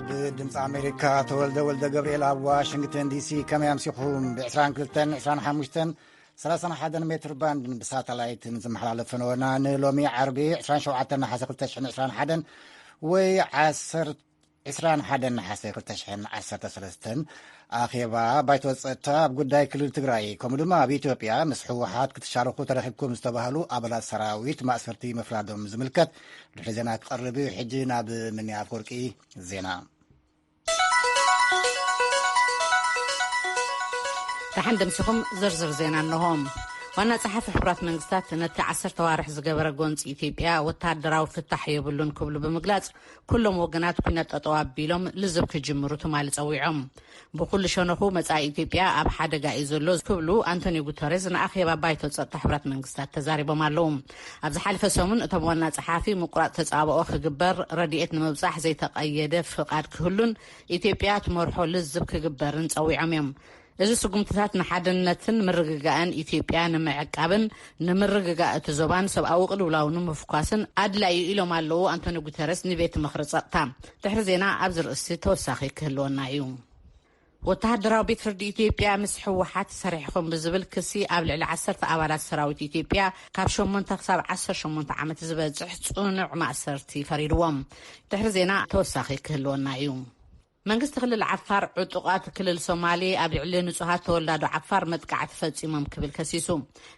ብድምፂ ኣሜሪካ ተወልደ ወልደ ገብርኤል ኣብ ዋሽንግተን ዲሲ። ከመይ ኣምሲኹም? ብ22፣ 25፣ 31 ሜትር ባንድን ብሳተላይትን ዝመሓላለፈ ነበና። ንሎሚ ዓርቢ 27 ነሓሰ 2021 ወይ 10 21 ነሓሰ 2013 ኣኼባ ባይቶ ጸጥታ ኣብ ጉዳይ ክልል ትግራይ፣ ከምኡ ድማ ኣብ ኢትዮጵያ ምስ ህወሓት ክትሻረኹ ተረኺብኩም ዝተባህሉ ኣባላት ሰራዊት ማእሰርቲ ምፍራዶም ዝምልከት ድሕሪ ዜና ክቐርብ እዩ። ሕጂ ናብ ምንያ ኣፈወርቂ ዜና። ደሓን ደምሲኹም። ዝርዝር ዜና እንሆ። ዋና ጸሓፊ ሕቡራት መንግስታት ነቲ ዓሰርተ ዋርሕ ዝገበረ ጎንፂ ኢትዮጵያ ወተሃደራዊ ፍታሕ የብሉን ክብሉ ብምግላጽ፣ ኩሎም ወገናት ኩነት ጠጠው ኣቢሎም ልዝብ ክጅምሩ ትማሊ ጸዊዖም። ብኩሉ ሸነኹ መጻኢ ኢትዮጵያ ኣብ ሓደጋ እዩ ዘሎ ክብሉ ኣንቶኒዮ ጉተሬዝ ንኣኼባ ባይቶ ጸጥታ ሕቡራት መንግስታት ተዛሪቦም ኣለዉ። ኣብ ዝሓለፈ ሰሙን እቶም ዋና ጸሓፊ ምቁራጽ ተጻብኦ ክግበር፣ ረድኤት ንምብጻሕ ዘይተቐየደ ፍቓድ ክህሉን ኢትዮጵያ ትመርሖ ልዝብ ክግበርን ጸዊዖም እዮም። እዚ ስጉምትታት ንሓድነትን ምርግጋእን ኢትዮጵያ ንምዕቃብን ንምርግጋእ እቲ ዞባን ሰብኣዊ ቅልውላው ንምፍኳስን ኣድላዩ ኢሎም ኣለዉ ኣንቶኒ ጉተረስ ንቤት ምኽሪ ጸጥታ። ድሕሪ ዜና ኣብዚ ርእሲ ተወሳኺ ክህልወና እዩ። ወተሃደራዊ ቤት ፍርዲ ኢትዮጵያ ምስ ህወሓት ሰሪሕኹም ብዝብል ክሲ ኣብ ልዕሊ ዓሰርተ ኣባላት ሰራዊት ኢትዮጵያ ካብ ሸሞንተ ክሳብ ዓሰርተ ሸሞንተ ዓመት ዝበጽሕ ጽኑዕ ማእሰርቲ ፈሪድዎም። ድሕሪ ዜና ተወሳኺ ክህልወና እዩ። መንግስቲ ክልል ዓፋር ዕጡቓት ክልል ሶማሌ ኣብ ልዕሊ ንጹሃት ተወላዶ ዓፋር መጥቃዕቲ ፈጺሞም ክብል ከሲሱ።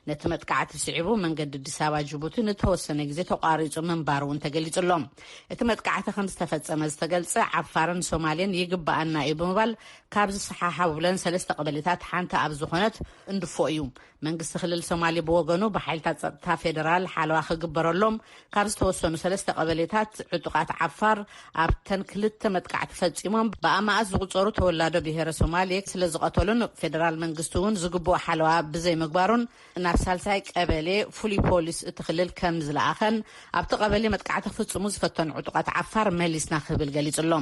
ነቲ መጥቃዕቲ ስዒቡ መንገዲ ኣዲስ ኣበባ ጅቡቲ ንተወሰነ ግዜ ተቋሪጹ ምንባሩ እውን ተገሊጹ ኣሎ። እቲ መጥቃዕቲ ከም ዝተፈጸመ ዝተገልጸ ዓፋርን ሶማሌን ይግባኣና እዩ ብምባል ካብ ዝሰሓሓቡለን ሰለስተ ቀበሌታት ሓንቲ ኣብ ዝኾነት እንድፎ እዩ። መንግስቲ ክልል ሶማሌ ብወገኑ ብሓይልታት ጸጥታ ፌደራል ሓለዋ ክግበረሎም ካብ ዝተወሰኑ ሰለስተ ቀበሌታት ዕጡቓት ዓፋር ኣብተን ክልተ መጥቃዕቲ ፈጺሞም ብኣማኣት ዝቑጸሩ ተወላዶ ብሄረ ሶማሌ ስለ ዝቐተሉን ፌደራል መንግስቲ እውን ዝግብኦ ሓለዋ ብዘይምግባሩን ናብ ሳልሳይ ቀበሌ ፍሉይ ፖሊስ እቲ ክልል ከም ዝለኣኸን ኣብቲ ቀበሌ መጥቃዕቲ ክፍጽሙ ዝፈተኑ ዕጡቓት ዓፋር መሊስና ክብል ገሊጹ ኣሎ።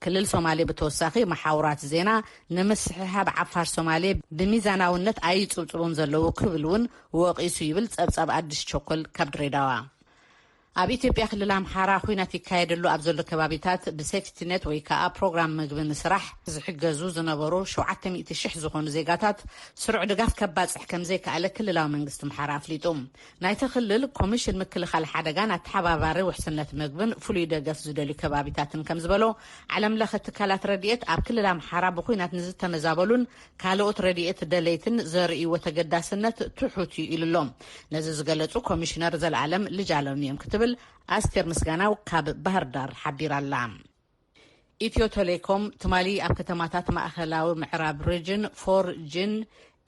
ክልል ሶማሌ ብተወሳኺ መሓውራት ዜና ንምስሕሓብ ዓፋር ሶማሌ ብሚዛናውነት ኣይጽብጽቡን ዘለዉ ክብል እውን ወቒሱ ይብል ጸብጻብ ኣዲስ ቸኮል ካብ ድሬዳዋ። ኣብ ኢትዮጵያ ክልል ኣምሓራ ኲናት ይካየደሉ ኣብ ዘሎ ከባቢታት ብሴፍቲኔት ወይ ከዓ ፕሮግራም ምግቢ ንስራሕ ዝሕገዙ ዝነበሩ ሸውዓተ ሚእቲ ሺሕ ዝኾኑ ዜጋታት ስሩዕ ድጋፍ ከባጽሕ ከም ዘይከኣለ ክልላዊ መንግስቲ ኣምሓራ ኣፍሊጡ። ናይቲ ክልል ኮሚሽን ምክልኻል ሓደጋን ኣተሓባባሪ ውሕስነት ምግብን ፍሉይ ደገፍ ዝደልዩ ከባቢታትን ከም ዝበሎ፣ ዓለም ለኸ ትካላት ረድኤት ኣብ ክልል ኣምሓራ ብኲናት ንዝተመዛበሉን ካልኦት ረድኤት ደለይትን ዘርእይዎ ተገዳስነት ትሑት እዩ ኢሉ ኣሎ። ነዚ ዝገለጹ ኮሚሽነር ዘልኣለም ልጃሎም እዮም ክትብል ኣስቴር ምስጋናው ካብ ባህር ዳር ሓቢራ ኣላ። ኢትዮ ቴሌኮም ትማሊ ኣብ ከተማታት ማእኸላዊ ምዕራብ ሪጅን ፎር ጂን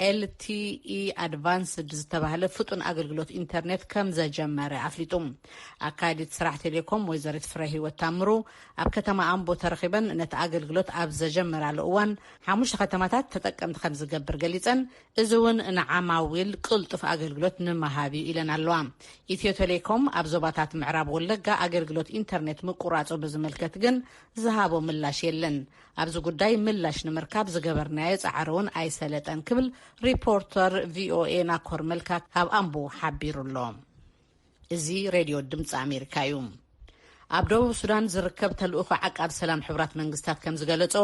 ኤልቲኢ ኣድቫንስድ ዝተባህለ ፍጡን ኣገልግሎት ኢንተርኔት ከም ዘጀመረ ኣፍሊጡ። ኣካያዲት ስራሕ ቴሌኮም ወይዘሪት ፍረ ህይወት ታምሩ ኣብ ከተማ ኣምቦ ተረኺበን ነቲ ኣገልግሎት ኣብ ዘጀመራሉ እዋን ሓሙሽተ ከተማታት ተጠቀምቲ ከም ዝገብር ገሊጸን፣ እዚ እውን ንዓማዊል ቅልጡፍ ኣገልግሎት ንምሃብ እዩ ኢለን ኣለዋ። ኢትዮ ቴሌኮም ኣብ ዞባታት ምዕራብ ወለጋ ኣገልግሎት ኢንተርኔት ምቁራጹ ብዝምልከት ግን ዝሃቦ ምላሽ የለን። ኣብዚ ጉዳይ ምላሽ ንምርካብ ዝገበርናዮ ጻዕሪ እውን ኣይሰለጠን ክብል ሪፖርተር ቪኦኤ ናኮር መልካ ካብ ኣምቦ ሓቢሩ ኣሎ። እዚ ሬድዮ ድምፂ ኣሜሪካ እዩ። ኣብ ደቡብ ሱዳን ዝርከብ ተልእኾ ዓቃብ ሰላም ሕቡራት መንግስታት ከም ዝገለጾ፣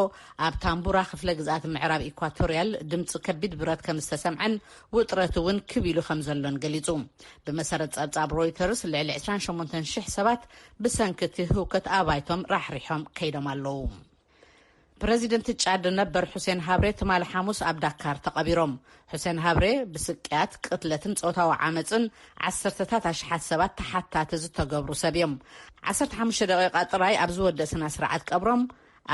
ኣብ ታምቡራ ክፍለ ግዝኣት ምዕራብ ኢኳቶርያል ድምፂ ከቢድ ብረት ከም ዝተሰምዐን ውጥረት እውን ክብ ኢሉ ከም ዘሎን ገሊጹ። ብመሰረት ጸብጻብ ሮይተርስ፣ ልዕሊ ዕስራን ሸሞንተን ሽሕ ሰባት ብሰንኪ እቲ ህውከት ኣባይቶም ራሕሪሖም ከይዶም ኣለዉ። ፕረዚደንት ጫድ ነበር ሑሴን ሃብሬ ትማሊ ሓሙስ ኣብ ዳካር ተቐቢሮም። ሑሴን ሃብሬ ብስቅያት፣ ቅትለትን ጾታዊ ዓመጽን ዓሰርተታት ኣሽሓት ሰባት ተሓታቲ ዝተገብሩ ሰብ እዮም። ዓሰርተ ሓሙሽተ ደቂቓ ጥራይ ኣብ ዝወደእ ስነ ስርዓት ቀብሮም፣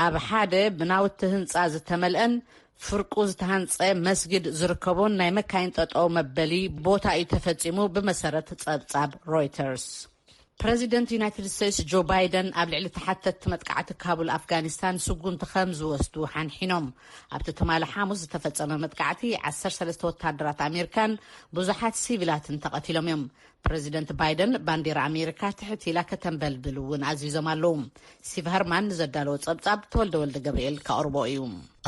ኣብ ሓደ ብናውቲ ህንጻ ዝተመልአን ፍርቁ ዝተሃንጸ መስጊድ ዝርከቦን ናይ መካይን ጠጠው መበሊ ቦታ እዩ ተፈጺሙ፣ ብመሰረት ጸብጻብ ሮይተርስ። ፕረዚደንት ዩናይትድ ስቴትስ ጆ ባይደን ኣብ ልዕሊ ተሓተትቲ መጥቃዕቲ ካቡል ኣፍጋኒስታን ስጉምቲ ከም ዝወስዱ ሓንሒኖም። ኣብቲ ትማሊ ሓሙስ ዝተፈጸመ መጥቃዕቲ ዓሰርተ ሰለስተ ወታደራት ኣሜሪካን ብዙሓት ሲቪላትን ተቐቲሎም እዮም። ፕረዚደንት ባይደን ባንዲራ ኣሜሪካ ትሕት ኢላ ከተንበልብል እውን ኣዚዞም ኣለዉ። ስቲቭ ሀርማን ንዘዳለዎ ጸብጻብ ተወልደ ወልደ ገብርኤል ከቕርቦ እዩ።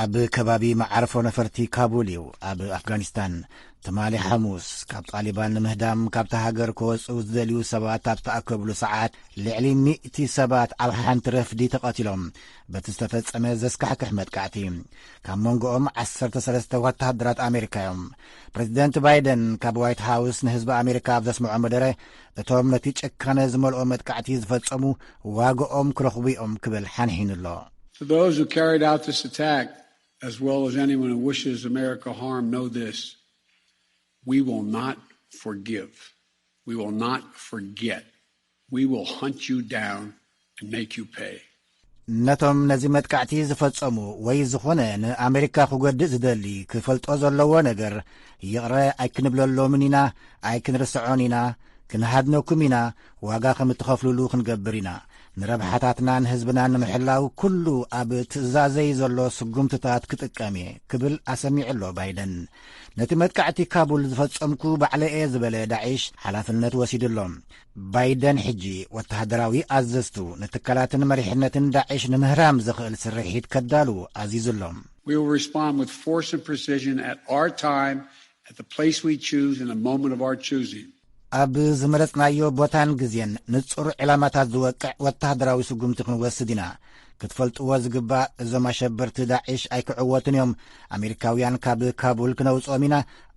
ኣብ ከባቢ መዓርፎ ነፈርቲ ካቡል እዩ፣ ኣብ ኣፍጋኒስታን። ትማሊ ሓሙስ ካብ ጣሊባን ንምህዳም ካብቲ ሃገር ክወፅኡ ዝደልዩ ሰባት ኣብ ዝተኣከብሉ ሰዓት ልዕሊ ሚእቲ ሰባት ኣብ ሓንቲ ረፍዲ ተቐቲሎም በቲ ዝተፈጸመ ዘስካሕክሕ መጥቃዕቲ። ካብ መንጎኦም ዓሰርተ ሰለስተ ወተሃደራት ኣሜሪካ እዮም። ፕሬዚደንት ባይደን ካብ ዋይት ሃውስ ንህዝቢ ኣሜሪካ ኣብ ዘስምዖ መደረ፣ እቶም ነቲ ጭካነ ዝመልኦ መጥቃዕቲ ዝፈጸሙ ዋጋኦም ክረኽቡ እዮም ክብል ሓንሒኑ ኣሎ። For those who carried out this attack, as well as anyone who wishes America harm, know this: we will not forgive. We will not forget. We will hunt you down and make you pay. ነቶም ነዚ መጥቃዕቲ ዝፈጸሙ ወይ ዝኾነ ንኣሜሪካ ክጎድእ ዝደሊ ክፈልጦ ዘለዎ ነገር፣ ይቕረ ኣይክንብለሎምን ኢና፣ ኣይክንርስዖን ኢና፣ ክንሃድነኩም ኢና፣ ዋጋ ከም እትኸፍሉሉ ክንገብር ኢና። ንረብሓታትናን ህዝብናን ንምሕላው ኩሉ ኣብ ትእዛዘይ ዘሎ ስጉምትታት ክጥቀም እየ ክብል ኣሰሚዑ ኣሎ ባይደን። ነቲ መጥቃዕቲ ካቡል ዝፈጸምኩ ባዕለ እየ ዝበለ ዳዒሽ ሓላፍነት ወሲዱ ኣሎ። ባይደን ሕጂ ወተሃደራዊ ኣዘዝቱ ንትካላትን መሪሕነትን ዳዒሽ ንምህራም ዘኽእል ስርሒት ከዳሉ ኣዚዙ ኣሎ። We will respond with force and precision at our time, at the place we choose, in the moment of our choosing. ኣብ ዝመረጽናዮ ቦታን ግዜን ንጹር ዕላማታት ዝወቅዕ ወተሃደራዊ ስጉምቲ ክንወስድ ኢና። ክትፈልጥዎ ዝግባእ፣ እዞም ኣሸበርቲ ዳዒሽ ኣይክዕወቱን እዮም። ኣሜሪካውያን ካብ ካቡል ክነውጽኦም ኢና፣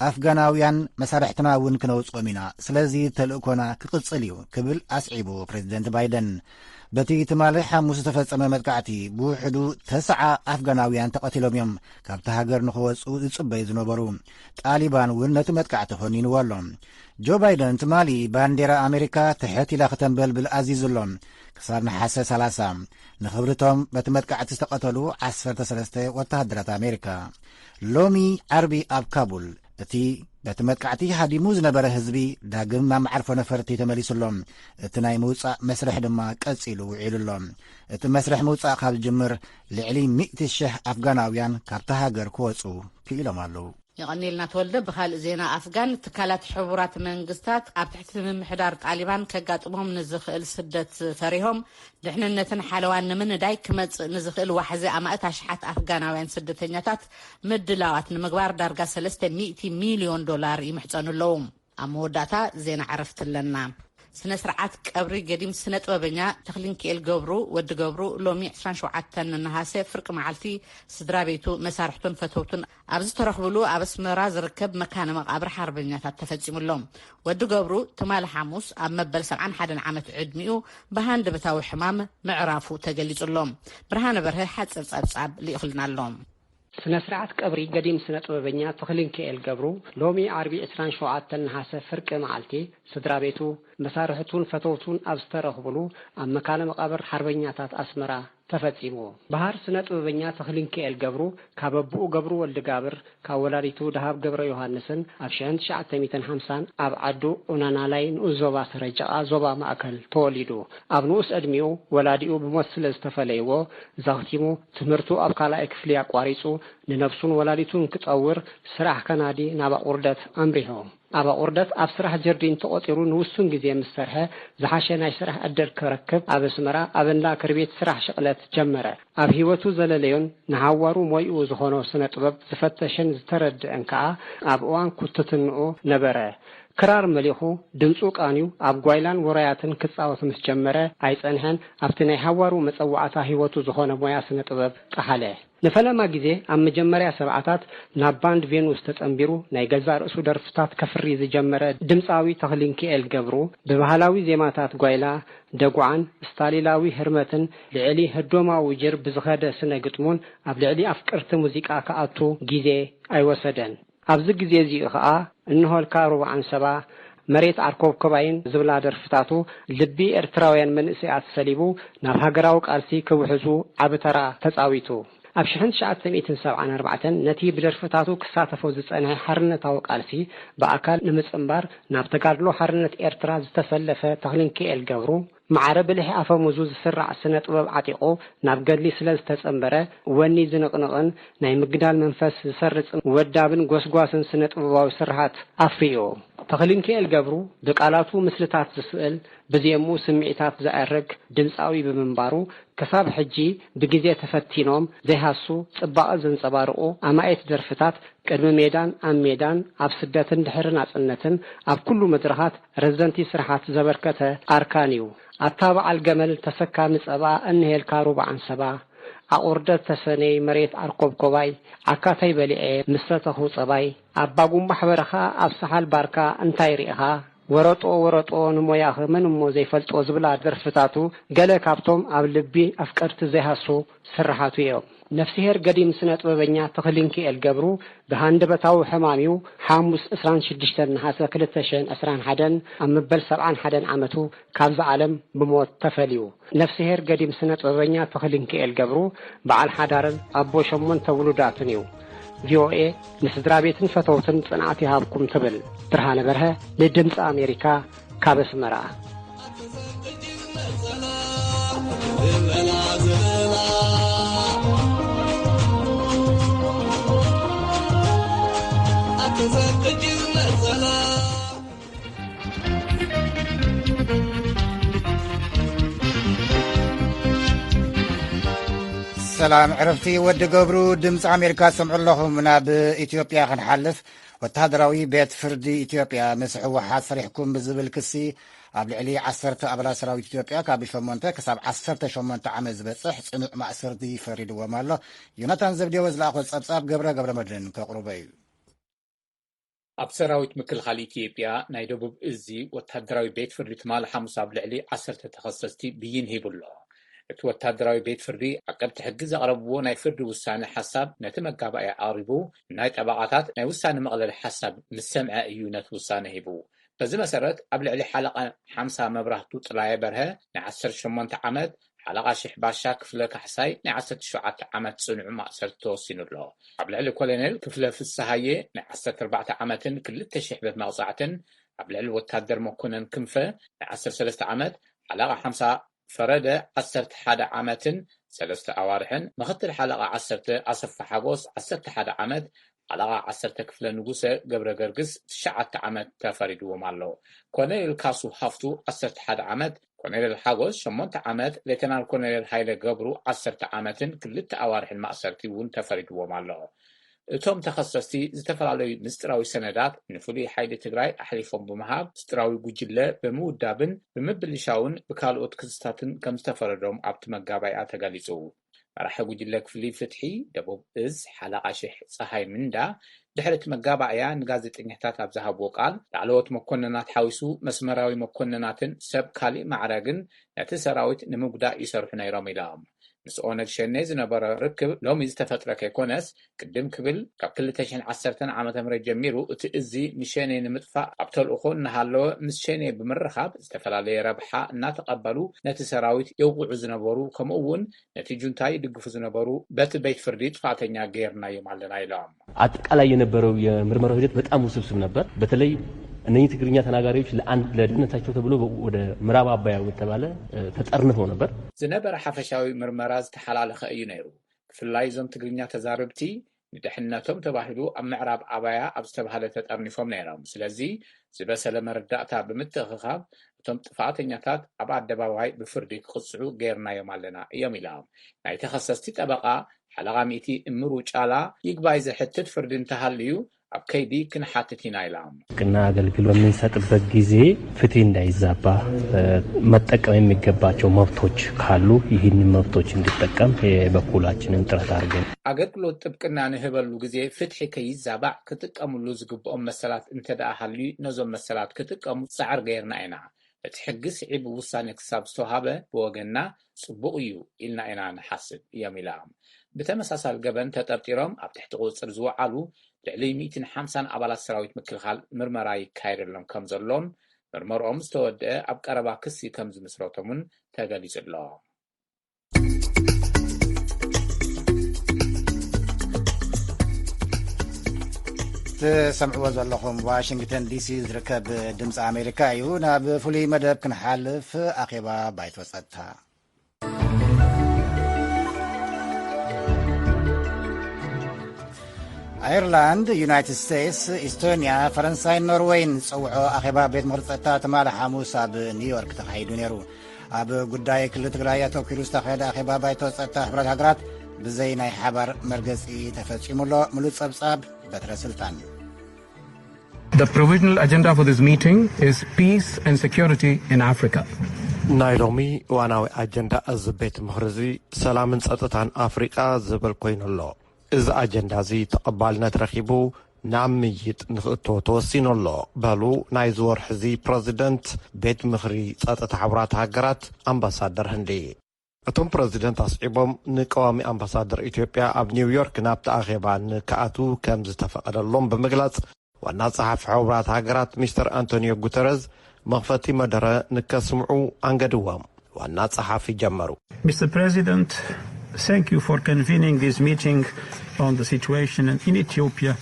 ኣፍጋናውያን መሳርሕትና እውን ክነውጽኦም ኢና። ስለዚ ተልእኮና ክቕጽል እዩ ክብል ኣስዒቡ ፕሬዚደንት ባይደን። በቲ ትማሊ ሓሙስ ዝተፈጸመ መጥቃዕቲ ብውሕዱ ተስዓ ኣፍጋናውያን ተቐቲሎም እዮም ካብቲ ሃገር ንኽወጽኡ ዝጽበዩ ዝነበሩ። ጣሊባን እውን ነቲ መጥቃዕቲ ኮኒንዎ ኣሎ። ጆ ባይደን ትማሊ ባንዴራ ኣሜሪካ ትሕት ኢላ ክተንበልብል ኣዚዙ ኣሎ። ክሳብ ነሓሰ ሰላሳ ንኽብርቶም በቲ መጥቃዕቲ ዝተቐተሉ ዓሰርተ ሰለስተ ወተሃደራት ኣሜሪካ። ሎሚ ዓርቢ ኣብ ካቡል እቲ በቲ መጥቃዕቲ ሃዲሙ ዝነበረ ህዝቢ ዳግም ናብ መዓርፎ ነፈርቲ ተመሊሱ ኣሎ። እቲ ናይ ምውጻእ መስርሕ ድማ ቀጺሉ ውዒሉ ኣሎ። እቲ መስርሕ ምውጻእ ካብ ዝጅምር ልዕሊ ሚእቲ ሽሕ ኣፍጋናውያን ካብታ ሃገር ክወጹ ክኢሎም ኣለዉ። የቐኒልና ተወልደ። ብኻልእ ዜና ኣፍጋን፣ ትካላት ሕቡራት መንግስታት ኣብ ትሕቲ ምምሕዳር ጣሊባን ከጋጥሞም ንዝኽእል ስደት ፈሪሆም፣ ድሕንነትን ሓለዋን ንምንዳይ ክመጽእ ንዝኽእል ዋሕዚ ኣማእት ኣሽሓት ኣፍጋናውያን ስደተኛታት ምድላዋት ንምግባር ዳርጋ ሰለስተ ሚእቲ ሚልዮን ዶላር ይምሕጸኑ ኣለዉ። ኣብ መወዳእታ ዜና ዕረፍቲ ኣለና። ስነ ስርዓት ቀብሪ ገዲም ስነ ጥበበኛ ተኽሊንክኤል ገብሩ፣ ወዲ ገብሩ፣ ሎሚ ዕስራን ሸውዓተን ነሃሰ ፍርቂ መዓልቲ ስድራ ቤቱ፣ መሳርሕቱን ፈተውቱን ኣብ ዝተረኽብሉ ኣብ ኣስመራ ዝርከብ መካነ መቓብር ሓርበኛታት ተፈጺሙ ኣሎ። ወዲ ገብሩ ትማሊ ሓሙስ ኣብ መበል ሰብዓን ሓደን ዓመት ዕድሚኡ ብሃንደበታዊ ሕማም ምዕራፉ ተገሊጹ ኣሎ። ብርሃነ በርሀ ሓጺር ጸብጻብ ልኢኹልና ኣሎ። ስነ ስርዓት ቀብሪ ገዲም ስነ ጥበበኛ ተኽሊንክኤል ገብሩ ሎሚ ዓርቢ ዕስራን ሸውዓተን ነሃሰ ፍርቂ መዓልቲ ስድራ ቤቱ፣ መሳርሕቱን ፈተውቱን ኣብ ዝተረኽብሉ ኣብ መካነ መቓብር ሓርበኛታት ኣስመራ ተፈጺሙ። በሃር ስነ ጥበበኛ ተኽሊንክኤል ገብሩ ካብ ኣቦኡ ገብሩ ወልደጋብር፣ ካብ ወላዲቱ ደሃብ ገብረ ዮሃንስን ኣብ ሽሕን ትሽዓተ ሚእትን ሓምሳን ኣብ ዓዱ ኡናናላይ ንኡስ ዞባ ሰረጀቓ ዞባ ማእከል ተወሊዱ። ኣብ ንኡስ ዕድሚኡ ወላዲኡ ብሞት ስለ ዝተፈለይዎ፣ ዘኽቲሙ ትምህርቱ ኣብ ካልኣይ ክፍሊ ኣቋሪጹ ንነብሱን ወላዲቱን ክጠውር ስራሕ ከናዲ ናብ ኣቑርደት ኣምሪሑ። ኣብ ኣቑርደት ኣብ ስራሕ ጀርዲን ተቖጺሩ ንውሱን ግዜ ምስ ሰርሐ፣ ዝሓሸ ናይ ስራሕ ዕድል ክረክብ ኣብ ኣስመራ ኣብ እንዳ ክርቢት ስራሕ ሽቕለት ጀመረ። ኣብ ህይወቱ ዘለለዮን ንሃዋሩ ሞይኡ ዝኾኖ ስነ ጥበብ ዝፈተሸን ዝተረድአን ከኣ ኣብ እዋን ኩትትንኡ ነበረ። ክራር መሊኹ፣ ድምጹ ቃንዩ፣ ኣብ ጓይላን ውራያትን ክጻወት ምስ ጀመረ ኣይጸንሐን፣ ኣብቲ ናይ ሃዋሩ መጸዋዕታ ህይወቱ ዝኾነ ሞያ ስነ ጥበብ ጠሓለ። ንፈለማ ግዜ ኣብ መጀመርያ ሰብዓታት ናብ ባንድ ቬኑስ ተጸንቢሩ ናይ ገዛእ ርእሱ ደርፍታት ከፍሪ ዝጀመረ ድምጻዊ ተኽሊንክኤል ገብሩ፣ ብባህላዊ ዜማታት ጓይላ፣ ደጉዓን ስታሊላዊ ህርመትን ልዕሊ ህዶማዊ ጅር ብዝኸደ ስነ ግጥሙን ኣብ ልዕሊ ኣፍቀርቲ ሙዚቃ ክኣቱ ግዜ ኣይወሰደን። ኣብዚ ግዜ እዚኡ ኸኣ እንሆልካ ሩባዓን ሰባ፣ መሬት ዓርኮብኮባይን ዝብላ ደርፍታቱ ልቢ ኤርትራውያን መንእሰያት ሰሊቡ ናብ ሃገራዊ ቃልሲ ክውሕዙ ዓቢ ተራ ተጻዊቱ። ኣብ ሽሕን ትሽዓተ ሚእትን ሰብዓን ኣርባዕተን ነቲ ብደርፍታቱ ክሳተፎ ዝጸንሐ ሓርነታዊ ቃልሲ ብኣካል ንምጽንባር ናብ ተጋድሎ ሓርነት ኤርትራ ዝተሰለፈ ተኽሊንክኤል ገብሩ፣ ማዕረ ብልሒ ኣፈሙዙ ዝስራዕ ስነ ጥበብ ዓጢቑ ናብ ገድሊ ስለ ዝተጸንበረ፣ ወኒ ዝንቕንቕን ናይ ምግዳል መንፈስ ዝሰርጽን ወዳብን ጎስጓስን ስነ ጥበባዊ ስርሓት ኣፍርዩ። ተኽሊንኪኤል ገብሩ ብቃላቱ ምስልታት ዝስእል፣ ብዜሙ ስምዒታት ዘዕርግ ድምጻዊ ብምንባሩ፣ ክሳብ ሕጂ ብግዜ ተፈቲኖም ዘይሃሱ ጽባቐ ዘንጸባርቑ ኣማኢት ደርፍታት ቅድሚ ሜዳን ኣብ ሜዳን፣ ኣብ ስደትን ድሕሪ ናጽነትን፣ ኣብ ኩሉ መድረኻት ረዘንቲ ስራሓት ዘበርከተ ኣርካን እዩ። ኣታ በዓል ገመል ተሰካሚ ጸባ፣ እንሄልካ ሩባ ዓንሰባ፣ ኣቑርደት ተሰነይ መሬት ኣርኮብኮባይ፣ ዓካተይ በሊዐ ምስ ፈተኹ ጸባይ፣ ኣባ ጉንባሕ በረኻ ኣብ ሰሓል ባርካ እንታይ ርኢኻ? ወረጦ ወረጦ ንሞያኺ መን እሞ ዘይፈልጦ ዝብላ ደርፍታቱ ገለ ካብቶም ኣብ ልቢ ኣፍቀርቲ ዘይሃሱ ስርሓቱ እዮም። ነፍስሄር ገዲም ስነ ጥበበኛ ተኽሊንኪኤል ገብሩ ብሃንደበታዊ ሕማም እዩ ሓሙስ ዕስራን ሽዱሽተን ነሓሰ ክልተ ሽሕን ዕስራን ሓደን ኣብ መበል ሰብዓን ሓደን ዓመቱ ካብዛ ዓለም ብሞት ተፈልዩ። ነፍስሄር ገዲም ስነ ጥበበኛ ተኽሊንኪኤል ገብሩ በዓል ሓዳርን ኣቦ ሸሞንተ ውሉዳትን እዩ። ቪኦኤ ንስድራ ቤትን ፈተውትን ጽንዓት ይሃብኩም ትብል። ብርሃነ በርሀ ንድምፂ ኣሜሪካ ካብ ኣስመራ። ሰላም ዕረፍቲ ወዲ ገብሩ፣ ድምፂ ኣሜሪካ ትሰምዑ ኣለኹም። ናብ ኢትዮጵያ ክንሓልፍ፣ ወተሃደራዊ ቤት ፍርዲ ኢትዮጵያ ምስ ህወሓት ሰሪሕኩም ብዝብል ክሲ ኣብ ልዕሊ ዓሰርተ ኣባላት ሰራዊት ኢትዮጵያ ካብ ሸሞንተ ክሳብ ዓሰርተ ሸሞንተ ዓመት ዝበፅሕ ፅኑዕ ማእሰርቲ ፈሪድዎም ኣሎ። ዮናታን ዘብዴዎስ ዝለኣኾ ፀብፃብ ገብረ ገብረ መድህን ከቕርቦ እዩ። ኣብ ሰራዊት ምክልኻል ኢትዮጵያ ናይ ደቡብ እዚ ወተሃደራዊ ቤት ፍርዲ ትማሊ ሓሙስ ኣብ ልዕሊ ዓሰርተ ተኸሰስቲ ብይን ሂቡ ኣሎ። እቲ ወተሃደራዊ ቤት ፍርዲ ዓቀብቲ ሕጊ ዘቕረብዎ ናይ ፍርዲ ውሳነ ሓሳብ ነቲ መጋባእያ ኣቕሪቡ፣ ናይ ጠበቓታት ናይ ውሳነ መቕለሊ ሓሳብ ምስ ሰምዐ እዩ ነቲ ውሳነ ሂቡ። በዚ መሰረት ኣብ ልዕሊ ሓለቓ ሓምሳ መብራህቱ ጥላየ በርሀ ናይ ዓሰርተ ሸሞንተ ዓመት፣ ሓለቓ ሽሕ ባሻ ክፍለ ካሕሳይ ናይ ዓሰርተ ሸውዓተ ዓመት ጽኑዕ ማእሰርቲ ተወሲኑ ኣሎ። ኣብ ልዕሊ ኮሎኔል ክፍለ ፍስሃየ ናይ ዓሰርተ ኣርባዕተ ዓመትን ክልተ ሽሕ ብር መቕጻዕትን፣ ኣብ ልዕሊ ወታደር መኮነን ክንፈ ናይ ዓሰርተ ሰለስተ ዓመት፣ ሓለቓ ሓምሳ ፈረደ ዓሰርተ ሓደ ዓመትን ሰለስተ ኣዋርሕን፣ ምኽትል ሓለቓ ዓሰርተ ኣሰፋ ሓጎስ ዓሰርተ ሓደ ዓመት፣ ሓለቓ ዓሰርተ ክፍለ ንጉሰ ገብረ ገርግስ ትሽዓተ ዓመት ተፈሪድዎም ኣሎ። ኮሎኔል ካሱ ሃፍቱ ዓሰርተ ሓደ ዓመት፣ ኮሎኔል ሓጎስ ሸሞንተ ዓመት፣ ሌተናል ኮሎኔል ሃይለ ገብሩ ዓሰርተ ዓመትን ክልተ ኣዋርሕን ማእሰርቲ እውን ተፈሪድዎም ኣሎ። እቶም ተኸሰስቲ ዝተፈላለዩ ምስጢራዊ ሰነዳት ንፍሉይ ሓይሊ ትግራይ ኣሕሊፎም ብምሃብ፣ ምስጢራዊ ጉጅለ ብምውዳብን ብምብልሻውን ብካልኦት ክስታትን ከም ዝተፈረዶም ኣብቲ መጋባእያ ተገሊጹ። መራሒ ጉጅለ ክፍሊ ፍትሒ ደቡብ እዝ ሓለቓ ሽሕ ጸሃይ ምንዳ ድሕሪ እቲ መጋባእያ ንጋዜጠኛታት ኣብ ዝሃብዎ ቃል፣ ላዕለዎት መኮንናት ሓዊሱ መስመራዊ መኮንናትን ሰብ ካሊእ ማዕረግን ነቲ ሰራዊት ንምጉዳእ ይሰርሑ ነይሮም ኢሎም። ምስ ኦነግ ሸኔ ዝነበሮ ርክብ ሎሚ ዝተፈጥረ ከይኮነስ፣ ቅድም ክብል ካብ ክልተ ሽሕን ዓሰርተን ዓመተ ምህረት ጀሚሩ እቲ እዚ ንሸኔ ንምጥፋእ ኣብ ተልእኾ እናሃለወ ምስ ሸኔ ብምርኻብ ዝተፈላለየ ረብሓ እናተቐበሉ ነቲ ሰራዊት የውቕዑ ዝነበሩ፣ ከምኡ እውን ነቲ ጁንታ ይድግፉ ዝነበሩ በቲ ቤት ፍርዲ ጥፋተኛ ገይርናዮም ኣለና ኢሎም። አጠቃላይ የነበረው የምርመራው ሂደት በጣም ውስብስብ ነበር። በተለይ እነኚህ ትግርኛ ተናጋሪዎች ለአንድ ለደህንነታቸው ተብሎ ወደ ምዕራብ አባያ ወደተባለ ተጠርንፈው ነበር። ዝነበረ ሓፈሻዊ ምርመራ ዝተሓላለኸ እዩ ነይሩ። ብፍላይ እዞም ትግርኛ ተዛረብቲ ንድሕነቶም ተባሂሉ ኣብ ምዕራብ ኣባያ ኣብ ዝተባህለ ተጠርኒፎም ነይሮም። ስለዚ ዝበሰለ መረዳእታ ብምትእኽኻብ እቶም ጥፋተኛታት ኣብ ኣደባባይ ብፍርዲ ክቕፅዑ ገይርናዮም ኣለና እዮም ኢሎም። ናይ ተኸሰስቲ ጠበቓ ሓለቓ ሚእቲ እምሩ ጫላ፣ ይግባይ ዘሕትት ፍርዲ እንተሃልዩ ኣብ ከይዲ ክንሓትት ኢና ኢሎም። ጥብቅና አገልግሎት በምንሰጥበት ጊዜ ፍትህ እንዳይዛባ መጠቀም የሚገባቸው መብቶች ካሉ ይህንን መብቶች እንዲጠቀም የበኩላችንን ጥረት አድርገን። ኣገልግሎት ጥብቅና ንህበሉ ግዜ ፍትሒ ከይዛባዕ ክጥቀምሉ ዝግብኦም መሰላት እንተደኣ ሃልዩ ነዞም መሰላት ክጥቀሙ ጻዕር ገይርና ኢና። እቲ ሕጊ ስዒቡ ውሳነ ክሳብ ዝተውሃበ ብወገንና ጽቡቕ እዩ ኢልና ኢና ንሓስብ እዮም ኢሎም። ብተመሳሳሊ ገበን ተጠርጢሮም ኣብ ትሕቲ ቁጽጽር ዝወዓሉ ልዕሊ ሚእትን ሓምሳን ኣባላት ሰራዊት ምክልኻል ምርመራ ይካየደሎም ከም ዘሎን ምርመርኦም ዝተወደአ ኣብ ቀረባ ክሲ ከም ዝምስረቶም እውን ተገሊጹ ኣሎ። ትሰምዕዎ ዘለኹም ዋሽንግተን ዲሲ ዝርከብ ድምፂ ኣሜሪካ እዩ። ናብ ፍሉይ መደብ ክንሓልፍ፣ ኣኼባ ባይቶ ጸጥታ። ኣየርላንድ፣ ዩናይትድ ስቴትስ፣ ኢስቶንያ፣ ፈረንሳይን ኖርወይን ዝጸውዖ ኣኼባ ቤት ምኽሪ ጸጥታ ትማሊ ሓሙስ ኣብ ኒውዮርክ ተኻሂዱ ነይሩ። ኣብ ጉዳይ ክልል ትግራይ ኣተኲሩ ዝተኻየደ ኣኼባ ባይቶ ጸጥታ ሕቡራት ሃገራት ብዘይ ናይ ሓባር መርገጺ ተፈጺሙ ኣሎ። ምሉእ ጸብጻብ በትረ ስልጣን። The provisional agenda for this meeting is peace and security in Africa. ናይ ሎሚ ዋናዊ ኣጀንዳ እዚ ቤት ምኽሪ እዚ ሰላምን ጸጥታን ኣፍሪቃ ዝብል ኮይኑ ኣሎ። እዚ ኣጀንዳ እዚ ተቐባልነት ረኺቡ ናብ ምይይጥ ንኽእቶ ተወሲኑ ኣሎ በሉ ናይ ዝወርሒ እዚ ፕረዚደንት ቤት ምኽሪ ጸጥታ ሕቡራት ሃገራት ኣምባሳደር ህንዲ። እቶም ፕረዚደንት ኣስዒቦም ንቀዋሚ ኣምባሳደር ኢትዮጵያ ኣብ ኒውዮርክ ናብቲ ኣኼባ ንክኣትዉ ከም ዝተፈቐደሎም ብምግላጽ ዋና ጸሓፊ ሕቡራት ሃገራት ሚስተር ኣንቶኒዮ ጉተረዝ መኽፈቲ መደረ ንከስምዑ ኣንገድዎም። ዋና ጸሓፊ ጀመሩ። Mister President, thank you for convening this meeting on the situation in Ethiopia.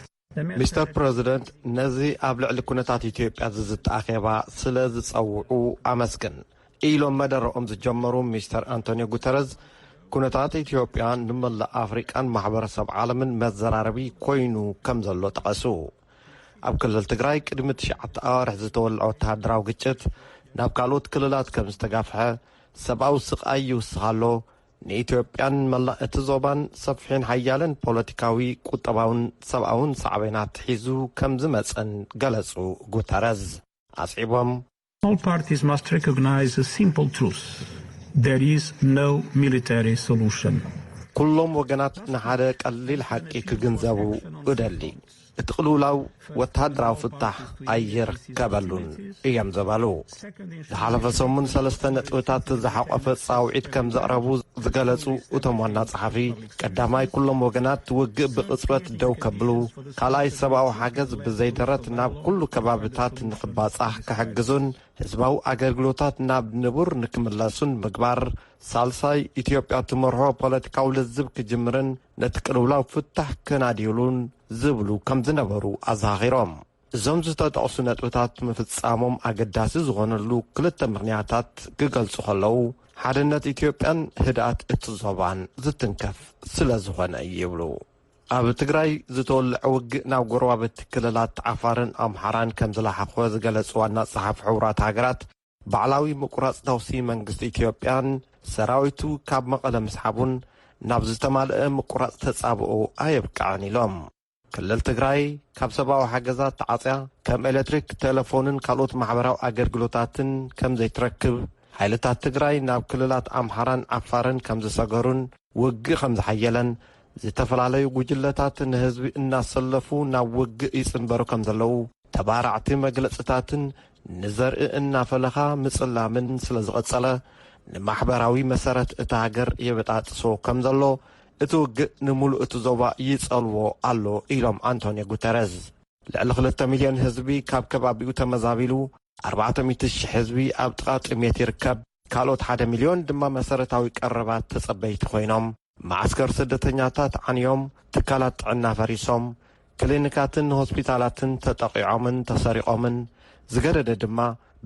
ሚስተር ፕረዚደንት ነዚ ኣብ ልዕሊ ኩነታት ኢትዮጵያ ዝዝተ ኣኼባ ስለ ዝጸውዑ ኣመስግን ኢሎም መደረኦም ዝጀመሩ ሚስተር ኣንቶኒዮ ጉተረዝ ኩነታት ኢትዮጵያ ንመላእ ኣፍሪቃን ማሕበረሰብ ዓለምን መዘራረቢ ኮይኑ ከም ዘሎ ጠቐሱ። ኣብ ክልል ትግራይ ቅድሚ ትሽዓተ ኣዋርሕ ዝተወልዐ ወተሃደራዊ ግጭት ናብ ካልኦት ክልላት ከም ዝተጋፍሐ ሰብኣዊ ስቓይ ይውስኽ ኣሎ። ንኢትዮጵያን መላእ እቲ ዞባን ሰፊሕን ሓያልን ፖለቲካዊ፣ ቁጠባውን ሰብኣውን ሳዕቤናት ሒዙ ከም ዝመጸን ገለጹ። ጉተረዝ ኣስዒቦም። All parties must recognize a simple truth. There is no military solution. ኩሎም ወገናት ንሓደ ቀሊል ሓቂ ክግንዘቡ እደሊ። እቲ ቅልውላው ወተሃደራዊ ፍታሕ ኣይርከበሉን እዮም ዝበሉ። ዝሓለፈ ሰሙን ሰለስተ ነጥብታት ዝሓቆፈ ጻውዒት ከም ዘቕረቡ ዝገለጹ እቶም ዋና ጸሓፊ፣ ቀዳማይ ኩሎም ወገናት ውግእ ብቕጽበት ደው ከብሉ፣ ካልኣይ ሰብኣዊ ሓገዝ ብዘይደረት ናብ ኩሉ ከባብታት ንኽባጻሕ ክሕግዙን ህዝባዊ ኣገልግሎታት ናብ ንቡር ንክምለሱን ምግባር፣ ሳልሳይ ኢትዮጵያ ትመርሖ ፖለቲካዊ ልዝብ ክጅምርን ነቲ ቅልውላው ፍታሕ ከናድዩሉን ዝብሉ ከም ዝነበሩ ኣዘኻኺሮም። እዞም ዝተጠቕሱ ነጥብታት ምፍጻሞም ኣገዳሲ ዝኾነሉ ክልተ ምኽንያታት ክገልጹ ከለዉ፣ ሓድነት ኢትዮጵያን ህድኣት እቲ ዞባን ዝትንከፍ ስለ ዝኾነ እዩ ይብሉ። ኣብ ትግራይ ዝተወልዐ ውግእ ናብ ጎረባብቲ ክልላት ዓፋርን ኣምሓራን ከም ዝለሓኾ ዝገለጹ ዋና ጸሓፊ ሕቡራት ሃገራት፣ ባዕላዊ ምቁራጽ ተኹሲ መንግስቲ ኢትዮጵያን ሰራዊቱ ካብ መቐለ ምስሓቡን ናብ ዝተማልአ ምቁራጽ ተጻብኦ ኣየብቅዐን ኢሎም። ክልል ትግራይ ካብ ሰብኣዊ ሓገዛት ተዓጽያ ከም ኤሌክትሪክ፣ ቴሌፎንን ካልኦት ማሕበራዊ ኣገልግሎታትን ከም ዘይትረክብ፣ ሓይልታት ትግራይ ናብ ክልላት ኣምሓራን ዓፋርን ከም ዝሰገሩን ውግእ ከም ዝሓየለን፣ ዝተፈላለዩ ጉጅለታት ንህዝቢ እናሰለፉ ናብ ውግእ ይጽንበሩ ከም ዘለዉ ተባራዕቲ መግለጽታትን ንዘርኢ እናፈለኻ ምጽላምን ስለ ዝቐጸለ፣ ንማሕበራዊ መሰረት እታ ሃገር የበጣጥሶ ከም ዘሎ፣ እቲ ውግእ ንምሉእ እቲ ዞባ ይጸልዎ ኣሎ ኢሎም ኣንቶኒዮ ጉተረዝ። ልዕሊ ክልተ ሚልዮን ህዝቢ ካብ ከባቢኡ ተመዛቢሉ፣ ኣርባዕተ ሚእቲ ሽሕ ህዝቢ ኣብ ጥቓ ጥሜት ይርከብ። ካልኦት ሓደ ሚልዮን ድማ መሰረታዊ ቀረባት ተጸበይቲ ኮይኖም፣ መዓስከር ስደተኛታት ዓንዮም፣ ትካላት ጥዕና ፈሪሶም፣ ክሊኒካትን ሆስፒታላትን ተጠቒዖምን ተሰሪቖምን፣ ዝገደደ ድማ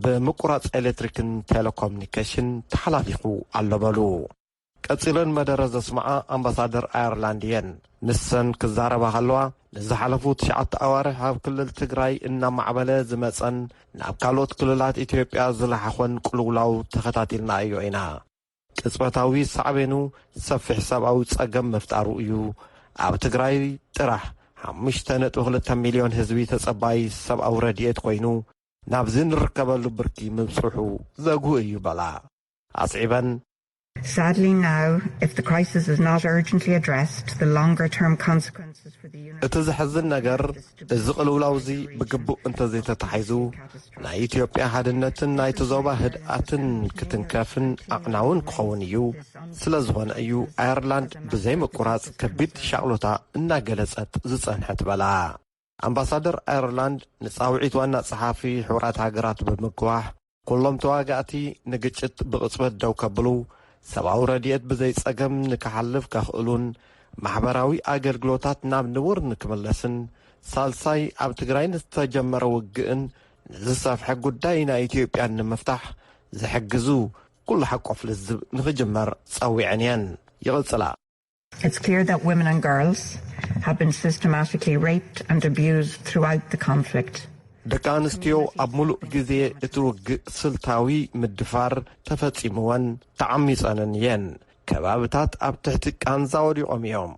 ብምቁራጽ ኤሌክትሪክን ቴሌኮሙኒኬሽን ተሓላሊኹ ኣሎ በሉ። ቀጺለን መደረ ዘስምዓ ኣምባሳደር ኣየርላንድ እየን። ንሰን ክዛረባ ከለዋ፣ ንዝሓለፉ ትሽዓተ ኣዋርሕ ኣብ ክልል ትግራይ እናማዕበለ ዝመጸን ናብ ካልኦት ክልላት ኢትዮጵያ ዝለሓኾን ቅልውላው ተኸታቲልናዮ ኢና። ቅጽበታዊ ሳዕቤኑ ሰፊሕ ሰብኣዊ ጸገም ምፍጣሩ እዩ። ኣብ ትግራይ ጥራሕ ሓሙሽተ ነጥቢ ክልተ ሚልዮን ህዝቢ ተጸባይ ሰብኣዊ ረድኤት ኮይኑ፣ ናብዚ ንርከበሉ ብርኪ ምብጽሑ ዘጉህ እዩ በላ። ኣስዒበን፣ Sadly, now, if the crisis is not urgently addressed, the longer term consequences for the unit. እቲ ዘሕዝን ነገር፣ እዚ ቅልውላው እዚ ብግቡእ እንተዘይተታሒዙ፣ ናይ ኢትዮጵያ ሓድነትን ናይቲ ዞባ ህድኣትን ክትንከፍን ኣዕናውን ክኸውን እዩ። ስለ ዝኾነ እዩ ኣየርላንድ ብዘይ ምቁራጽ ከቢድ ሻቕሎታ እናገለጸት ዝጸንሐት በላ። ኣምባሳደር ኣየርላንድ ንጻውዒት ዋና ጸሓፊ ሕቡራት ሃገራት ብምግዋሕ፣ ኩሎም ተዋጋእቲ ንግጭት ብቕጽበት ደው ከብሉ፣ ሰብኣዊ ረድኤት ብዘይ ጸገም ንክሓልፍ ከኽእሉን ማሕበራዊ ኣገልግሎታት ናብ ንቡር ንክምለስን፣ ሳልሳይ ኣብ ትግራይ ንዝተጀመረ ውግእን ንዝሰፍሐ ጉዳይ ናይ ኢትዮጵያን ንምፍታሕ ዝሕግዙ ኩሉ ሓቆፍ ልዝብ ንክጅመር ጸዊዐን እየን። ይቕጽላ። It's clear that women and girls have been systematically raped and abused throughout the conflict. ደቂ ኣንስትዮ ኣብ ሙሉእ ግዜ እቲ ውግእ ስልታዊ ምድፋር ተፈጺምወን ተዓሚጸንን እየን። ከባብታት ኣብ ትሕቲ ቃንዛ ወዲቖም እዮም።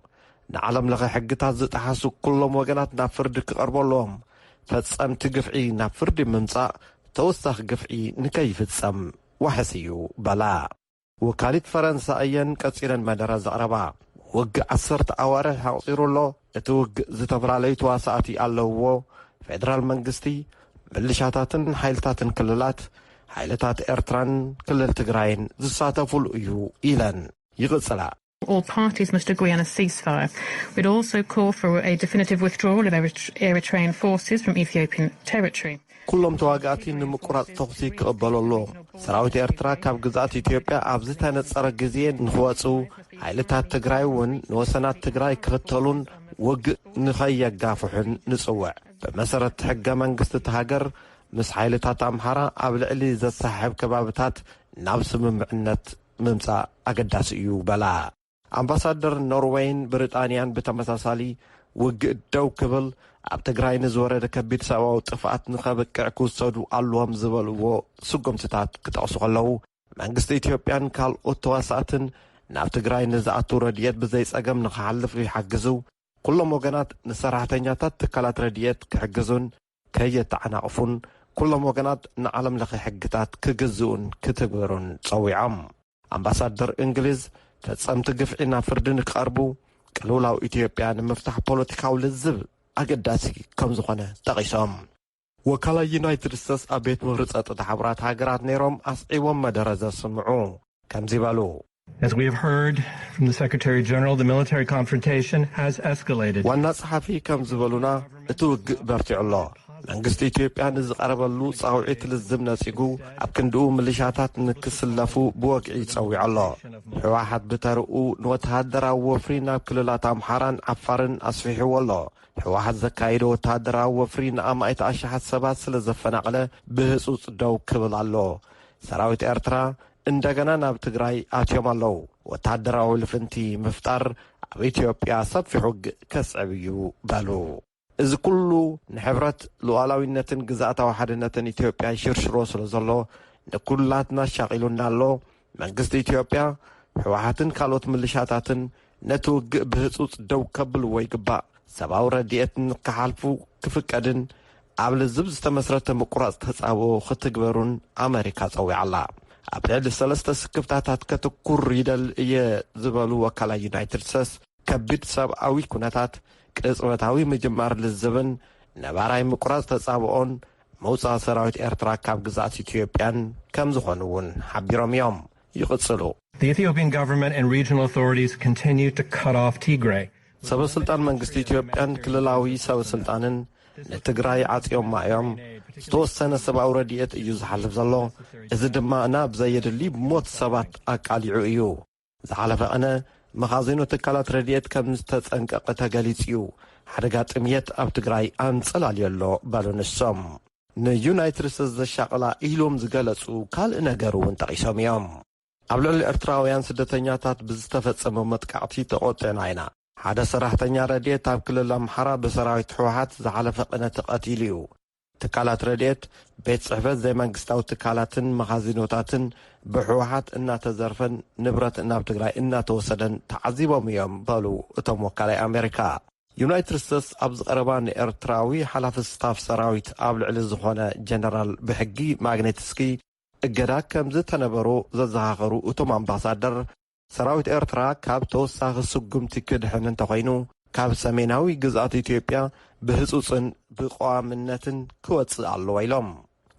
ንዓለም ለኸ ሕግታት ዝጠሓሱ ኩሎም ወገናት ናብ ፍርዲ ክቐርቡ ኣለዎም። ፈጸምቲ ግፍዒ ናብ ፍርዲ ምምጻእ ተወሳኺ ግፍዒ ንከይፍጸም ዋሕስ እዩ በላ። ወካሊት ፈረንሳ እየን ቀጺለን መደረ ዘቕረባ። ውግእ ዓሰርተ ኣዋርሕ ኣቑጺሩ ኣሎ። እቲ ውግእ ዝተፈላለዩ ተዋሳእቲ ኣለውዎ። ፌደራል መንግስቲ፣ ምልሻታትን ሓይልታትን ክልላት፣ ሓይልታት ኤርትራን ክልል ትግራይን ዝሳተፉሉ እዩ ኢለን ይቕጽላ። All parties must agree on a ceasefire. We'd also call for a definitive withdrawal of Erit- Eritrean forces from Ethiopian territory. ኩሎም ተዋጋእቲ ንምቁራጽ ተኹሲ ክቕበሉ ኣለዎም። ሰራዊት ኤርትራ ካብ ግዝኣት ኢትዮጵያ ኣብ ዝተነጸረ ግዜ ንኽወጹ፣ ሓይልታት ትግራይ እውን ንወሰናት ትግራይ ክኽተሉን ውግእ ንኸየጋፍሑን ንጽውዕ። ብመሰረት ሕገ መንግስቲ እቲ ሃገር፣ ምስ ሓይልታት ኣምሓራ ኣብ ልዕሊ ዘሳሕብ ከባብታት ናብ ስምምዕነት ምምጻእ ኣገዳሲ እዩ በላ። ኣምባሳደር ኖርወይን ብሪጣንያን ብተመሳሳሊ፣ ውግእ ደው ክብል፣ ኣብ ትግራይ ንዝወረደ ከቢድ ሰብኣዊ ጥፍኣት ንኸብቅዕ ክውሰዱ ኣለዎም ዝበልዎ ስጉምትታት ክጠቕሱ ከለዉ፣ መንግስቲ ኢትዮጵያን ካልኦት ተዋሳእትን ናብ ትግራይ ንዝኣቱ ረድኤት ብዘይጸገም ንኽሓልፍ ይሓግዙ። ኩሎም ወገናት ንሰራሕተኛታት ትካላት ረድኤት ክሕግዙን ከየተዓናቕፉን፣ ኩሎም ወገናት ንዓለም ለኸ ሕግታት ክግዝኡን ክትግብሩን ጸዊዖም። ኣምባሳደር እንግሊዝ፣ ፈጸምቲ ግፍዒ ናብ ፍርዲ ንክቐርቡ፣ ቅልውላው ኢትዮጵያ ንምፍታሕ ፖለቲካዊ ልዝብ ኣገዳሲ ከም ዝኾነ ጠቒሶም። ወካላይ ዩናይትድ ስቴትስ ኣብ ቤት ምኽሪ ጸጥታ ሕቡራት ሃገራት ነይሮም ኣስዒቦም መደረ ዘስምዑ ከምዚ በሉ። As we have heard from the Secretary General, the military confrontation has escalated. ዋና ጸሓፊ ከም ዝበሉና፣ እቲ ውግእ በርቲዑ ኣሎ። መንግስቲ ኢትዮጵያ ንዝቐረበሉ ጻውዒት ልዝብ ነጺጉ፣ ኣብ ክንድኡ ምልሻታት ንክስለፉ ብወግዒ ጸዊዑ ኣሎ። ህወሓት ብተርኡ ንወተሃደራዊ ወፍሪ ናብ ክልላት ኣምሓራን ዓፋርን ኣስፊሕዎ ኣሎ። ህወሓት ዘካየዶ ወተሃደራዊ ወፍሪ ንኣማኢት ኣሽሓት ሰባት ስለ ዘፈናቕለ ብህጹጽ ደው ክብል ኣሎ። ሰራዊት ኤርትራ እንደገና ናብ ትግራይ ኣትዮም ኣለዉ። ወተሃደራዊ ልፍንቲ ምፍጣር ኣብ ኢትዮጵያ ሰፊሕ ውግእ ከስዕብ እዩ በሉ። እዚ ኩሉ ንሕብረት ሉዓላዊነትን ግዝኣታዊ ሓድነትን ኢትዮጵያ ይሽርሽሮ ስለ ዘሎ ንኩላትና ኣሻቒሉና ኣሎ። መንግስቲ ኢትዮጵያ፣ ህወሓትን ካልኦት ምልሻታትን ነቲ ውግእ ብህጹጽ ደው ከብልዎ ይግባእ። ሰብኣዊ ረድኤት ንክሓልፉ ክፍቀድን ኣብ ልዝብ ዝተመስረተ ምቁራጽ ተጻብኦ ክትግበሩን ኣመሪካ ጸዊዓ ኣላ። ኣብ ልዕሊ ሰለስተ ስክፍታታት ከተኩር ይደል እየ ዝበሉ ወካላይ ዩናይትድ ስቴትስ፣ ከቢድ ሰብኣዊ ኩነታት፣ ቅጽበታዊ ምጅማር ልዝብን ነባራይ ምቁራጽ ተጻብኦን ምውጻእ ሰራዊት ኤርትራ ካብ ግዝኣት ኢትዮጵያን ከም ዝኾኑ እውን ሓቢሮም እዮም። ይቕጽሉ። The Ethiopian government and regional authorities continue to cut off Tigray. ሰበ ስልጣን መንግስቲ ኢትዮጵያን ክልላዊ ሰበ ስልጣንን ንትግራይ ዓጽዮማ እዮም። ዝተወሰነ ሰብኣዊ ረድኤት እዩ ዝሓልፍ ዘሎ። እዚ ድማ ናብ ዘየድሊ ሞት ሰባት ኣቃሊዑ እዩ። ዝሓለፈ ቅነ መኻዚኖ ትካላት ረድኤት ከም ዝተጸንቀቐ ተገሊጹ እዩ። ሓደጋ ጥምየት ኣብ ትግራይ ኣንጸላልዮ ኣሎ በሉ ንሶም። ንዩናይትድ ስቴትስ ዘሻቕላ ኢሎም ዝገለጹ ካልእ ነገር እውን ጠቒሶም እዮም። ኣብ ልዕሊ ኤርትራውያን ስደተኛታት ብዝተፈጸመ መጥቃዕቲ ተቖጢዕና ኢና። ሓደ ሰራሕተኛ ረድኤት ኣብ ክልል ኣምሓራ ብሰራዊት ህወሓት ዝሓለፈ ቅነ ተቐቲሉ እዩ። ትካላት ረድኤት፣ ቤት ጽሕፈት ዘይመንግስታዊ ትካላትን መኻዚኖታትን ብህወሓት እናተዘርፈን ንብረት ናብ ትግራይ እናተወሰደን ተዓዚቦም እዮም በሉ እቶም ወካላይ ኣሜሪካ። ዩናይትድ ስቴትስ ኣብዚ ቀረባ ንኤርትራዊ ሓላፊ ስታፍ ሰራዊት ኣብ ልዕሊ ዝኾነ ጀነራል ብሕጊ ማግኔትስኪ እገዳ ከም ዝተነበሮ ዘዘኻኸሩ እቶም ኣምባሳደር፣ ሰራዊት ኤርትራ ካብ ተወሳኺ ስጉምቲ ክድሕን እንተኾይኑ፣ ካብ ሰሜናዊ ግዝኣት ኢትዮጵያ ብህጹጽን ብቐዋምነትን ክወጽእ ኣለዎ ኢሎም።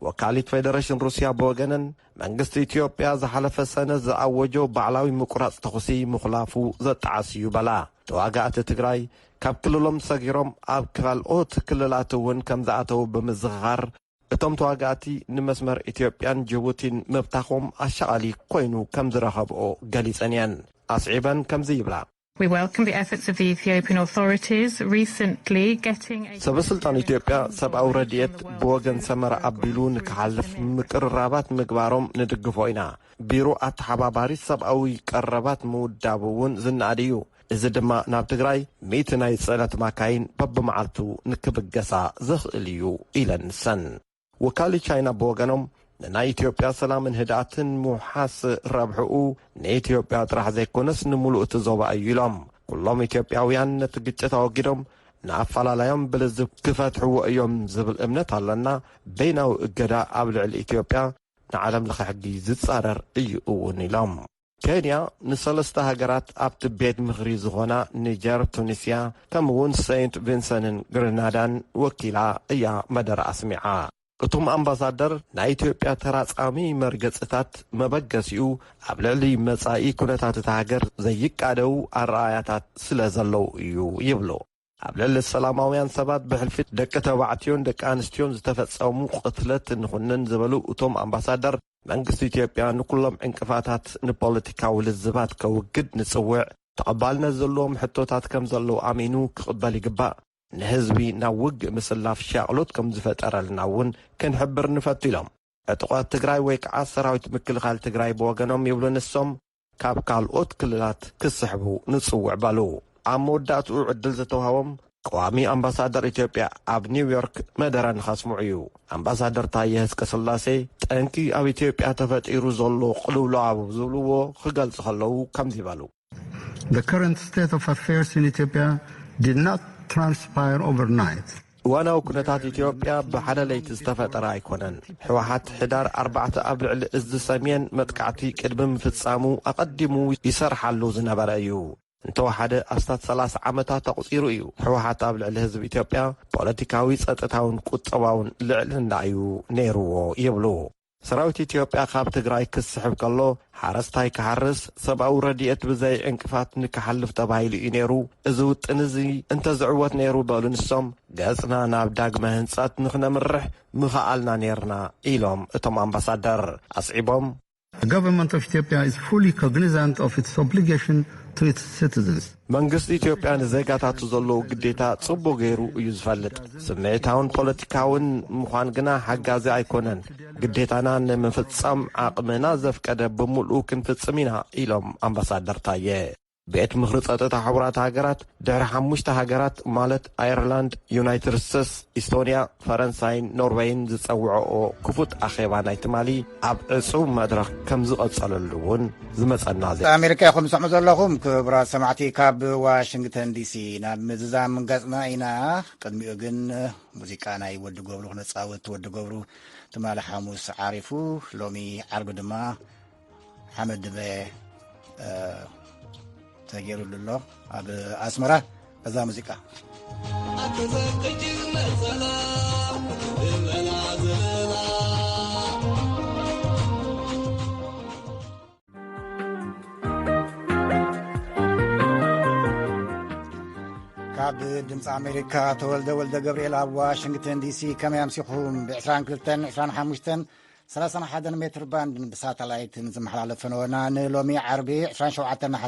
ወካሊት ፌደሬሽን ሩስያ ብወገነን፣ መንግስቲ ኢትዮጵያ ዝሓለፈ ሰነ ዝኣወጆ ባዕላዊ ምቁራጽ ተኹሲ ምኹላፉ ዘጠዓስ እዩ በላ። ተዋጋእቲ ትግራይ ካብ ክልሎም ሰጊሮም ኣብ ካልኦት ክልላት እውን ከም ዝኣተዉ ብምዝኽኻር፣ እቶም ተዋጋእቲ ንመስመር ኢትዮጵያን ጅቡቲን ምብታኾም ኣሻቓሊ ኮይኑ ከም ዝረኸብኦ ገሊጸን እየን። ኣስዒበን ከምዚ ይብላ። We welcome the efforts of the Ethiopian authorities recently getting a ሰበ ስልጣን ኢትዮጵያ ሰብኣዊ ረድኤት ብወገን ሰመራ ኣቢሉ ንክሓልፍ ምቅርራባት ምግባሮም ንድግፎ ኢና። ቢሮ ኣተሓባባሪ ሰብኣዊ ቀረባት ምውዳቡ እውን ዝነኣድ እዩ። እዚ ድማ ናብ ትግራይ ሚእቲ ናይ ጽዕነት ማካይን በብመዓልቱ ንክብገሳ ዘኽእል እዩ ኢለን ንሰን። ወካሊ ቻይና ብወገኖም፣ ንናይ ኢትዮጵያ ሰላምን ህድኣትን ምውሓስ ረብሕኡ ንኢትዮጵያ ጥራሕ ዘይኮነስ ንምሉእ እቲ ዞባ እዩ ኢሎም። ኩሎም ኢትዮጵያውያን ነቲ ግጭት ኣወጊዶም ንኣፈላላዮም ብልዝብ ክፈትሕዎ እዮም ዝብል እምነት ኣለና። በይናዊ እገዳ ኣብ ልዕሊ ኢትዮጵያ ንዓለም ለኸ ሕጊ ዝጻረር እዩ እውን ኢሎም። ኬንያ ንሰለስተ ሃገራት ኣብቲ ቤት ምኽሪ ዝኾና ኒጀር፣ ቱኒስያ፣ ከምኡውን ሰይንት ቪንሰንን ግሪናዳን ወኪላ እያ መደረ ኣስሚዓ። እቶም ኣምባሳደር ናይ ኢትዮጵያ ተራጻሚ መርገጽታት መበገሲኡ ኣብ ልዕሊ መጻኢ ኩነታት እታ ሃገር ዘይቃደው ኣረኣያታት ስለ ዘለዉ እዩ ይብሉ። ኣብ ልዕሊ ሰላማውያን ሰባት ብሕልፊ ደቂ ተባዕትዮን ደቂ ኣንስትዮን ዝተፈጸሙ ቅትለት ንኹንን ዝበሉ እቶም ኣምባሳደር፣ መንግስቲ ኢትዮጵያ ንኩሎም ዕንቅፋታት ንፖለቲካዊ ልዝባት ከውግድ ንጽውዕ፣ ተቐባልነት ዘለዎም ሕቶታት ከም ዘለዉ ኣሚኑ ክቕበል ይግባእ። ንህዝቢ ናብ ውግእ ምስላፍ ሻቕሎት ከም ዝፈጠረልና እውን ክንሕብር ንፈቱ ኢሎም። ዕጡቓት ትግራይ ወይ ከዓ ሰራዊት ምክልኻል ትግራይ ብወገኖም ይብሉ ንሶም ካብ ካልኦት ክልላት ክስሕቡ ንጽውዕ በሉ። ኣብ መወዳእትኡ ዕድል ዝተዋህቦም ቀዋሚ ኣምባሳደር ኢትዮጵያ ኣብ ኒውዮርክ መደረ ንኸስምዑ እዩ። ኣምባሳደር ታየ ህዝቀ ስላሴ ጠንቂ ኣብ ኢትዮጵያ ተፈጢሩ ዘሎ ቅልውላው ዝብልዎ ክገልጹ ከለዉ ከምዚ በሉ። The current state of affairs in Ethiopia did not transpire overnight. እዋናዊ ኩነታት ኢትዮጵያ ብሓደ ለይቲ ዝተፈጠረ ኣይኮነን። ህወሓት ሕዳር ኣርባዕተ ኣብ ልዕሊ እዝ ሰሜን መጥቃዕቲ ቅድሚ ምፍጻሙ ኣቐዲሙ ይሰርሓሉ ዝነበረ እዩ። እንተወሓደ ኣስታት ሰላሳ ዓመታት ኣቑጺሩ እዩ። ህወሓት ኣብ ልዕሊ ህዝቢ ኢትዮጵያ ፖለቲካዊ፣ ጸጥታውን ቁጠባውን ልዕልና እዩ ነይርዎ ይብሉ። ሰራዊት ኢትዮጵያ ካብ ትግራይ ክስሕብ ከሎ ሓረስታይ ክሓርስ፣ ሰብኣዊ ረድኤት ብዘይ ዕንቅፋት ንክሓልፍ ተባሂሉ እዩ ነይሩ። እዚ ውጥን እዚ እንተዝዕወት ነይሩ በሉ ንሶም፣ ገጽና ናብ ዳግመ ህንጸት ንክነምርሕ ምኸኣልና ነይርና ኢሎም እቶም ኣምባሳደር። ኣስዒቦም፣ The government of Ethiopia is fully cognizant of its obligation to its citizens. መንግስቲ ኢትዮጵያ ንዜጋታቱ ዘለዎ ግዴታ ጽቡቕ ገይሩ እዩ ዝፈልጥ። ስምዒታውን ፖለቲካውን ምዃን ግና ሓጋዚ ኣይኮነን። ግዴታና ንምፍጻም ዓቕምና ዘፍቀደ ብምሉኡ ክንፍጽም ኢና ኢሎም ኣምባሳደር ታየ። ቤት ምኽሪ ጸጥታ ሕቡራት ሃገራት ድሕሪ ሓሙሽተ ሃገራት ማለት ኣየርላንድ፣ ዩናይትድ ስቴትስ፣ ኢስቶንያ፣ ፈረንሳይን ኖርወይን ዝጸውዐኦ ክፉት ኣኼባ ናይ ትማሊ ኣብ ዕጹው መድረኽ ከም ዝቐጸለሉ እውን ዝመጸና ዜና። ኣሜሪካ ኢኹም ትሰምዑ ዘለኹም ክቡራት ሰማዕቲ ካብ ዋሽንግተን ዲሲ። ናብ ምዝዛም ገጽና ኢና። ቅድሚኡ ግን ሙዚቃ ናይ ወዲ ገብሩ ክነጻውት። ወዲ ገብሩ ትማሊ ሓሙስ ዓሪፉ፣ ሎሚ ዓርቢ ድማ ሓመድ ድበ ተገይሩሉ ኣሎ ኣብ ኣስመራ። በዛ ሙዚቃ ካብ ድምፂ ኣሜሪካ ተወልደ ወልደ ገብርኤል ኣብ ዋሽንግተን ዲሲ። ከመይ ኣምሲኹም? ብ22፣ 25፣ 31 ሜትር ባንድ ብሳተላይትን ዝመሓላለፍ ፈነወና ንሎሚ ዓርቢ 27 ነሓሰ